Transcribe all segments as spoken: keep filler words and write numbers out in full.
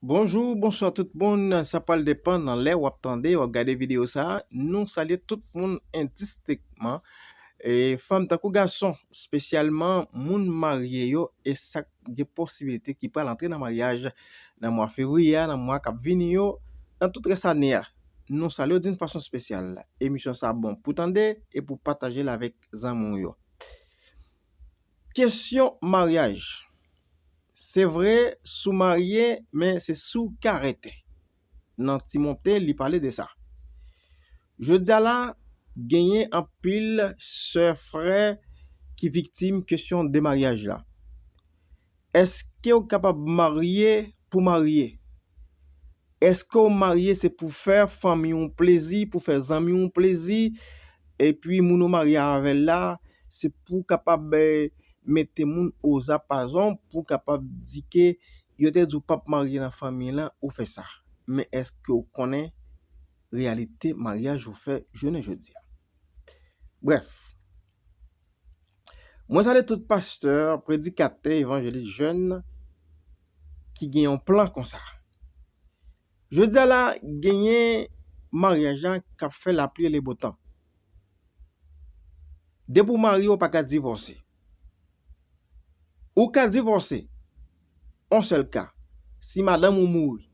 Bonjou, bonswa tout moun. Sa pral depann nan lè w ap tande, w ap gade videyo sa a. Nou salye tout moun endistinkteman. E fanm tankou gason, espesyalman moun marye yo, e sa k gen posibilite ki pral antre nan maryaj nan mwa fevriye a, nan mwa k ap vini yo, nan tout rès ane a. Nou salye w d'une façon spéciale. Emisyon sa a bon pou tande e pou pataje l avèk zanmi w yo. Kesyon maryaj. Se vre, si w marye, men se si w ka rete. Nan Timote, li pale de sa. Jodi a la, genyen anpil sè, frè ki viktim kesyon de maryaj la. Èske w kapab marye pou marye? Èske w marye se pou fè fanmi w plezi, pou fè zanmi w plezi, epi moun ou marye avè l la, se pou w kapab, eh, mete moun o zapazon, pou w kapab di ke yo te di w p ap marye nan fanmi lan, ou fè sa. Men èske w konnen reyalite maryaj ou fè jounen jodi a? Brèf, mwen salye tout pastè, predikatè, evanjelis, jèn ki gen yon plan konsa. Jodi a la, genyen maryaj la k ap fè lapli e le botan. Depi w marye, ou pa ka divòse. Ou ka divòse, on sèl ka, si madanm ou mouri,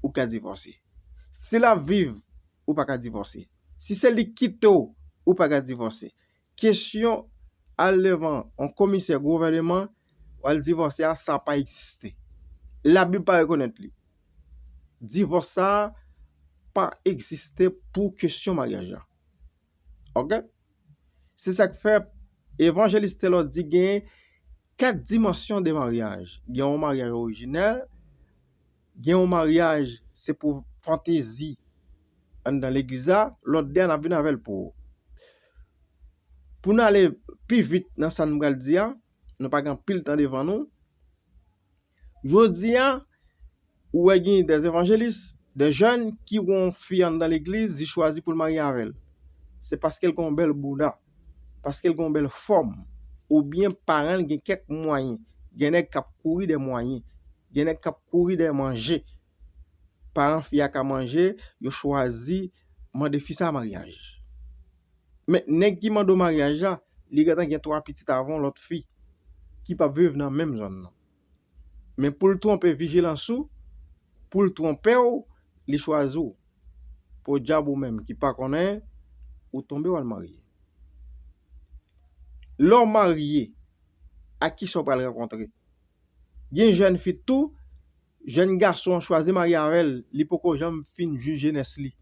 ou ka divòse. Si l ap viv, ou pa ka divòse. Si se li k kite w, ou pa ka divòse. Kesyon al devan yon komisè gouvèneman, w al divòse a, sa pa egziste. Labib pa rekonèt li. Divòs sa a pa egziste pou kesyon maryaj la. Oke? Se sa k fè evanjelis Telor di gen kat dimansyon de maryaj. Gen yon maryaj orijinèl, gen yon maryaj se pou fantezi anndan legliz la, lòt de a n ap vin avè l pou ou. Pou n ale pi vit nan sa n pral di a, nou pa gen anpil tan devan nou. Jodi a, ou wè gen de evanjelis, de jèn ki wè yon fi anndan legliz, li chwazi pou l marye avè l. Se paske l gen yon bèl bouda, paske l gen yon bèl fòm, oubyen paran l gen kèk mwayen. Gen nèg k ap kouri dèyè mwayen, gen nèg k ap kouri dèyè manje. Paran fi a ka manje, yo chwazi mande fi sa a maryaj. Men nèg ki mande w maryaj la, li gentan gen twa pitit avè yon lòt fi ki p ap viv nan menm zòn nan. Men pou l twonpe vijilans ou, pou l twonpe w, li chwazi w. Podyab ou menm ki pa konnen, ou tonbe w al marye. Lè w marye, ak kisa w pral rankontre? Gen jèn fi tou, jèn gason an chwazi marye avè l, li poko janm fin jwi jenès li.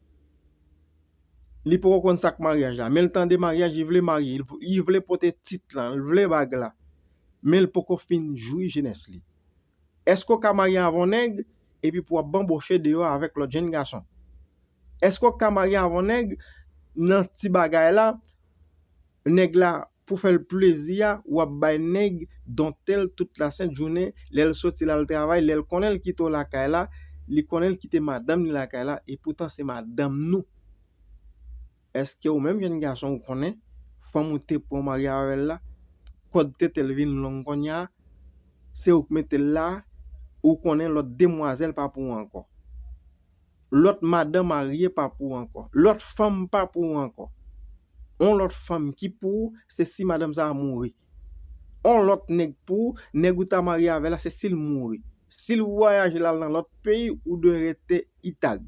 Li poko konn sa k maryaj la, men l tande maryaj, li vle marye, li v-, li vle pote tit lan, li vle bag la, men l poko fin jwi jenès li. Èske w ka marye avè yon nèg epi pou w ap banboche deyò avèk lòt jèn gason? Èske w ka marye avè yon nèg nan ti bagay la, nèg la pou fè l plezi a, w ap bay nèg dontèl tout lasent jounen, lè l soti l al travay, lè l konnen l kite w lakay la, li konnen l kite madanm li lakay la, e poutan se madanm nou. Èske ou menm jèn gason ou konnen fanm ou te pran w marye avè l la, kòd tete l vin long kounye a, se ou k mete l la, ou konnen lòt demwazèl pa pou ou ankò. Lòt madanm marye pa pou ou ankò. Lòt fanm pa pou ou ankò. On lòt fanm ki pou ou, se si madanm sa a mouri. On lòt nèg pou ou, nèg ou ta marye avè l la, se si l mouri. Si l vwayaje l al nan lòt peyi, ou dwe rete itag.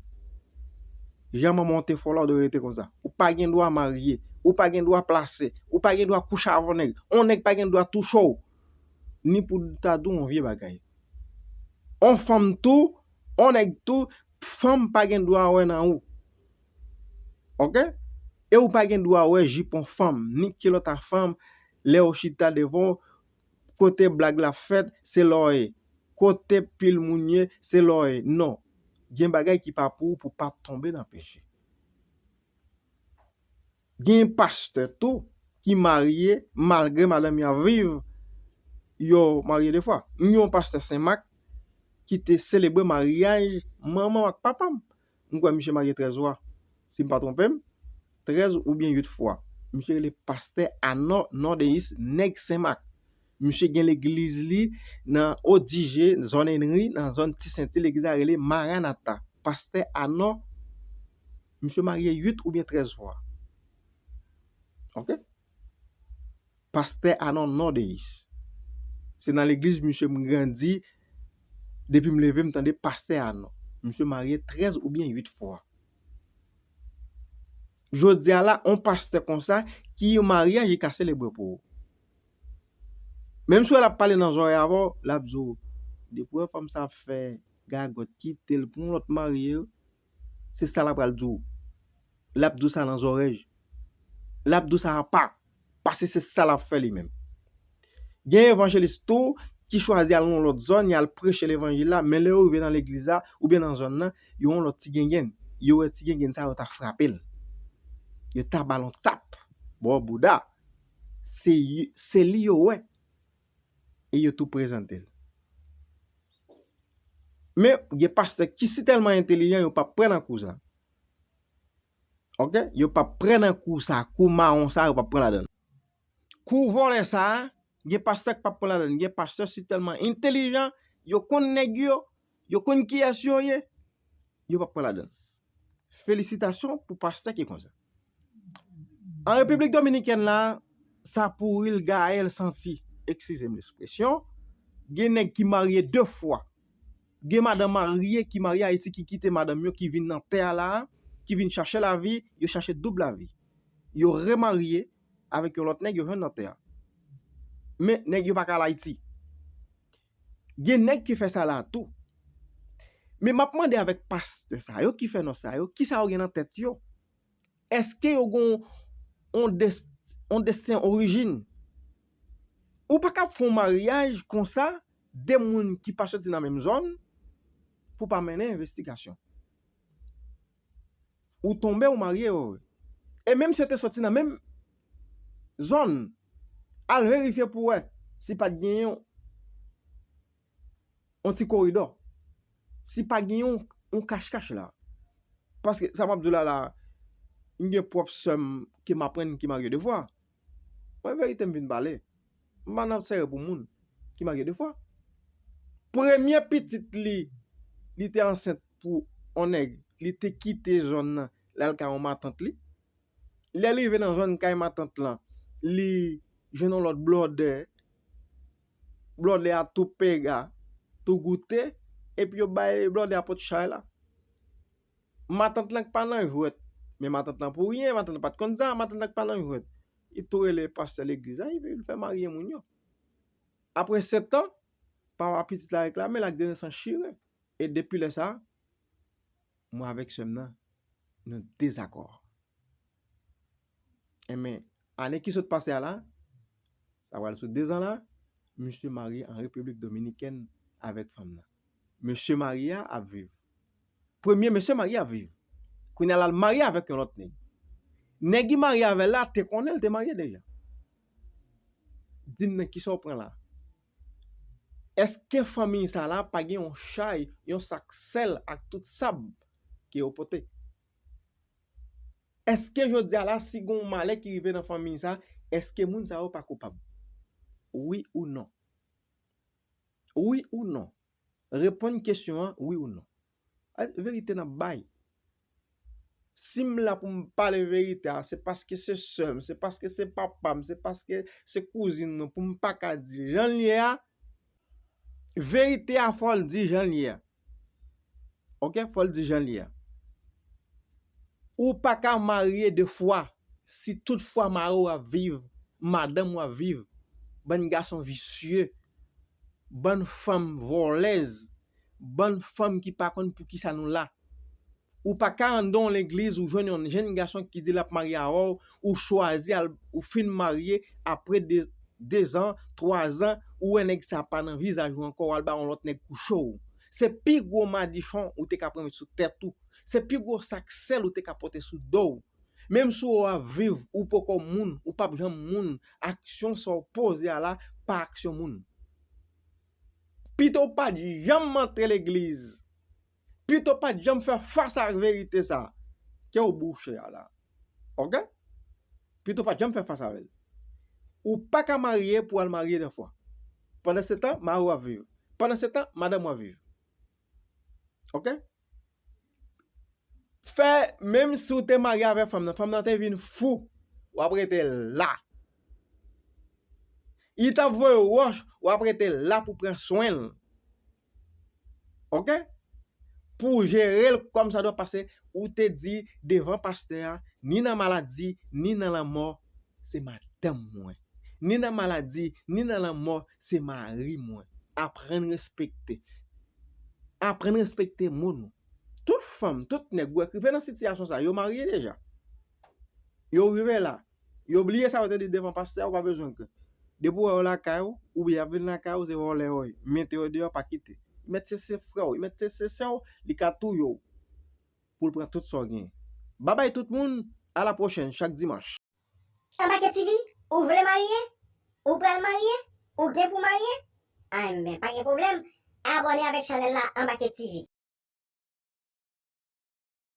Jan manman w te fè w la, ou dwe rete konsa. Ou pa gen dwa marye, ou pa gen dwa plase, ou pa gen dwa kouche avè on nèg. On nèg pa gen dwa touche w, ni pou ta di w on vye bagay. On fanm tou, on nèg tou, fanm pa gen dwa wè nan ou. Oke? E ou pa gen dwa wè jip on fanm, ni kilòt a fanm, lè yo chita devan w, kote blag la fèt, se la w ye. Kote pil moun ye, se la w ye. Non. Gen bagay ki pa pou ou pou pa tonbe nan peche. Gen pastè tou ki marye, malgre madanm yo ap viv, yo marye de fwa. M gen yon pastè Senmak ki te selebre maryaj manman m ak papa m. M kwè misye marye trèz fwa, si m pa twonpe m, trèz oubyen uit fwa. Misye rele pastè Anò Nòdeyis, nèg Senmak. Misye gen legliz li nan Odigé, zòn Henry, nan zòn Ti Senti, legliz la rele Maranatha. Pastè Anò, misye marye uit oubyen trèz fwa. Ok? Pastè Anò Nordéis. Se nan legliz misye m grandi, depi m leve m tande pastè Anò. Misye marye trèz oubyen uit fwa. Jodi a la, on pastè konsa ki yon maryaj li ka selebre pou ou. Menm si w wè l ap pale nan zòrèy avè w, l ap di w, depi w wè fanm sa ap fè gagòt, kite l, pran yon lòt marye, se sa l ap pral di w. L ap di w sa nan zòrèy. L ap di w sa apa, paske se sa l ap fè li menm. Gen evanjelis tou ki chwazi al nan lòt zòn, y al preche levanjil la, men lè yo rive nan legliz la, oubyen nan zòn nan, yo wè yon lòt ti gengenn. Yo wè ti gengenn sa, yo ta frape l. Yo ta ba l yon tap bò bouda. Se, se li yo wè. E yo tou prezante l. Men, gen pastè ki si tèlman entelijan, yo p ap pran nan kou sa. Ok? Yo p ap pran nan kou sa, kou mawon sa, yo p ap pran ladan l. Kou vòlè sa, gen pastè k p ap pran ladan l. Gen pastè si tèlman entelijan, yo konn nèg yo, yo konn kiyès yo ye, yo p ap pran ladan l. Felisitasyon pou pastè ki konsa. An Repiblik Dominikèn la, sa pouri l gaye l santi, eskize m lespresyon, gen nèg ki marye de fwa. Gen madanm marye ki marye Ayiti ki kite madanm yo ki vin nan tè a la, ki vin chache lavi, yo chache doub lavi. Yo remarye avèk yon lòt nèg yo jwenn nan tè a. Men nèg yo pa ka al Ayiti. Gen nèg ki fè sa la tou. Men m ap mande avèk pastè sa yo ki fè non sa yo, kisa yo gen nan tèt yo? Èske yo gen yon, yon des-, yon desten orijin? Ou pa ka fè yon maryaj konsa, de moun ki pa soti nan menm zòn, pou pa mennen envestigasyon. Ou tonbe, ou marye, yo. E menm si yo te soti nan menm zòn, al verifye pou wè si pa t genyen yon ti koridò, si pa gen yon, yon kachkach la. Paske sa m ap di w la la, m gen pwòp sè m ke m aprann ki marye de fwa. Mwen, verite m vin pale. M pa nan sere pou moun ki marye de fwa. Premye pitit li, li te ansent pou on nèg, li te kite zòn nan, l al kay on matant li. Lè l rive nan zòn kay matant lan, li jwenn on lòt blòdè. Blòdè a tou pega, tou goute, epi yo bay blòdè a pot chay la. Matant lan k pa nan jwèt. Men matant lan pou ryen, matant lan pa t konn sa, matant lan k pa nan jwèt. Li tou rele pastè legliz la, epi l fè marye moun yo. Apre sèt an, papa pitit la reklame, l ak de nesans chire. E depi lè sa, mwen avèk sè m nan, nou dezakò. Enben, ane ki sot pase a la, sa pral sou de zan la, misye marye an Repiblik Dominikèn avèk fanm nan. Mesye marye a ap viv. Premye mesye marye ap viv. Kounye a l al marye avèk yon lòt nèg. Nèg li marye avè l la te konnen l te marye deja. Di m nan kisa w pran la? Èske fanmi sa la pa gen yon chay, yon sak sèl ak tout sab ke yo pote? Èske jodi a la, si gen yon malè ki rive nan fanmi sa, èske moun sa yo pa koupab? Wi ou non? Wi ou non? Reponn kesyon an, wi ou non. A, verite n ap bay. Si m la pou m pale verite a, se paske se sè m, se paske se papa m, se paske se kouzin nou, pou m pa ka di jan l ye a, verite a fò l di jan l ye a. Ok, fò l di jan l ye a. Ou pa ka marye de fwa si tout fwa mari w ap viv, madanm w ap viv, bann gason visye, bann fanm vòlèz, bann fanm ki pa konn poukisa nou la. Ou pa ka anndan yon legliz, ou jwenn yon jenn gason ki di l ap marye avè w, ou chwazi al, ou fin marye, apre de, de zan, twa zan, ou wè nèg sa pa nan vizaj ou ankò, w al ba yon lòt nèg kouche w. Se pi gwo madichon ou te ka pran met sou tèt ou. Se pi gwo sak sèl ou te ka pote sou do w. Menm si w ap viv, ou poko moun, ou p ap janm moun, aksyon sa w poze a la, pa aksyon moun. Pito w pa t janm antre legliz. Pito w pa t janm fè fas ak verite sa ke w bouche a la. Ok? Pito w pa t janm fè fas avè l. Ou pa ka marye pou w al marye de fwa. Pandan se tan, mari w ap viv. Pandan se tan, madanm w ap viv. Ok? Fè, menm si w te marye avè fanm nan, fanm nan te vin fou, w ap rete la. Li t ap voye w wòch, w ap rete la pou pran swen l. Ok? Pou jere l kòmsadwa, paske ou te di devan pastè a, ni nan maladi, ni nan lanmò, se madanm mwen. Ni nan maladi, ni nan lanmò, se mari mwen. Aprann respekte. Aprann respekte moun ou. Tout fanm, tout nèg ou wè k rive nan sitiyasyon sa, yo marye deja. Yo rive la. Yo bliye sa yo te di devan pastè a, ou pa bezwen ke. Depi w wè yo lakay ou, oubyen y ap vin lakay ou, se vòlè yo ye. Mete yo deyò, pa kite. Li mèt se, se frè w, li mèt se, se sè w, li ka touye w pou l pran tout sa w genyen. Babay tout moun, a la pwochèn, chak dimanch. Anbake T V, ou vle marye? Ou pral marye? Ou gen pou marye? Enben, pa gen pwoblèm, abòne avèk chanèl la Anbake T V.